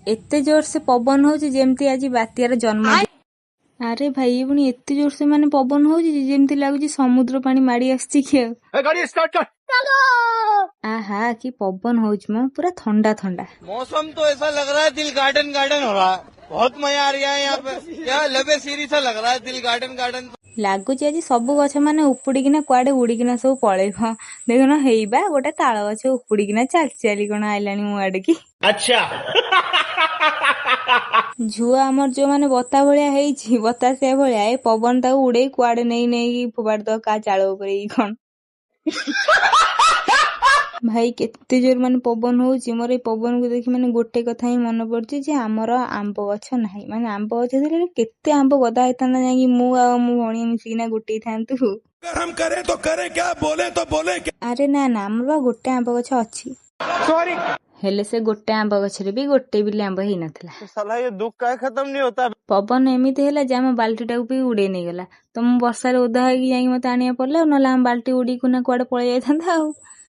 ଏତେ ଜୋରସେ ପବନ ହଉଛି, ଯେମିତି ଆଜି ବାତ୍ୟାର ଜନ୍ମ। ଆରେ ଭାଇ, ଇଏ ପୁଣି ଏତେ ଜୋରସେ ମାନେ ପବନ ହଉଛି ଯେ ଯେମିତି ଲାଗୁଛି ସମୁଦ୍ର ପାଣି ମାଡି ଆସିଛି କି ଆଉ। ଗାଡ଼ି ଷ୍ଟାର୍ଟ କର। ଆହା, କି ପବନ ହଉଛି ମ, ପୁରା ଥଣ୍ଡା ଥଣ୍ଡା। मौसम तो ऐसा लग रहा है, दिल गार्डन गार्डन हो रहा है। बहुत मजा आ रहा है यहाँ पे। क्या लबे सीरी सा लग रहा है, दिल गार्डन गार्डन। ଲାଗୁଛି ଆଜି ସବୁ ଗଛ ମାନେ ଉପୁଡିକିନା କୁଆଡେ ଉଡିକିନା ସବୁ ପଳେଇବ। ଦେଖୁନ, ହେଇବା ଗୋଟେ ତାଳ ଗଛ ଉପୁଡିକିନା ଚାଲି ଚାଲି କଣ ଆଇଲାଣି ମୋ ଆଡିକି। ଆଚ୍ଛା। ଝୁଆ ଆମର ଯୋଉ ମାନେ ବତା ଭଳିଆ ହେଇଛି, ବତାସିଆ ଭଳିଆ, ଏ ପବନ ତାକୁ ଉଡେଇ କୁଆଡେ ନେଇ ନେଇକି ଫୋପାଡି ଦବ କାହା ଚାଳ ଉପରେ କି କଣ। ଭାଇ, କେତେ ଜୋର ମାନେ ପବନ ହଉଛି। ମୋର ଏଇ ପବନକୁ ଦେଖି ମାନେ ଗୋଟେ କଥା ହିଁ ମନେ ପଡୁଛି ଯେ ଆମର ଆମ୍ବ ଗଛ ନାହିଁ। ମାନେ ଆମ୍ବ ଗଛ ଥିଲେ କେତେ ଆମ୍ବ ଗଦା ହେଇଥାନ୍ତା, ଯାଇକି ମୁଁ ଆଉ ମୋ ଭଉଣୀ ମିଶିକିନା ଗୋଟେଇଥାନ୍ତୁ। अगर हम करें तो करें क्या, बोले तो बोले क्या? ଆରେ ନା ନା, ଆମର ବା ଗୋଟେ ଆମ୍ବ ଗଛ ଅଛି। ହେଲେ ସେ ଗୋଟେ ଆମ୍ବ ଗଛରେ ବି ଗୋଟେ ବି ଆମ୍ବ ହେଇନଥିଲା। साला ये दुख का खत्म नहीं होता। ପବନ ଏମିତି ହେଲା ଯେ ଆମ ବାଲ୍ଟିଟାକୁ ବି ଉଡେଇ ନେଇଗଲା। ତ ମୁଁ ବର୍ଷାରେ ଓଦା ହେଇକି ଯାଇକି ମତେ ଆଣିବାକୁ ପଡିଲା ଆଉ, ନହେଲେ ଆମ ବାଲ୍ଟି ଉଡିକିନା କୁଆଡେ ପଳେଇ ଯାଇଥାନ୍ତା ଆଉ।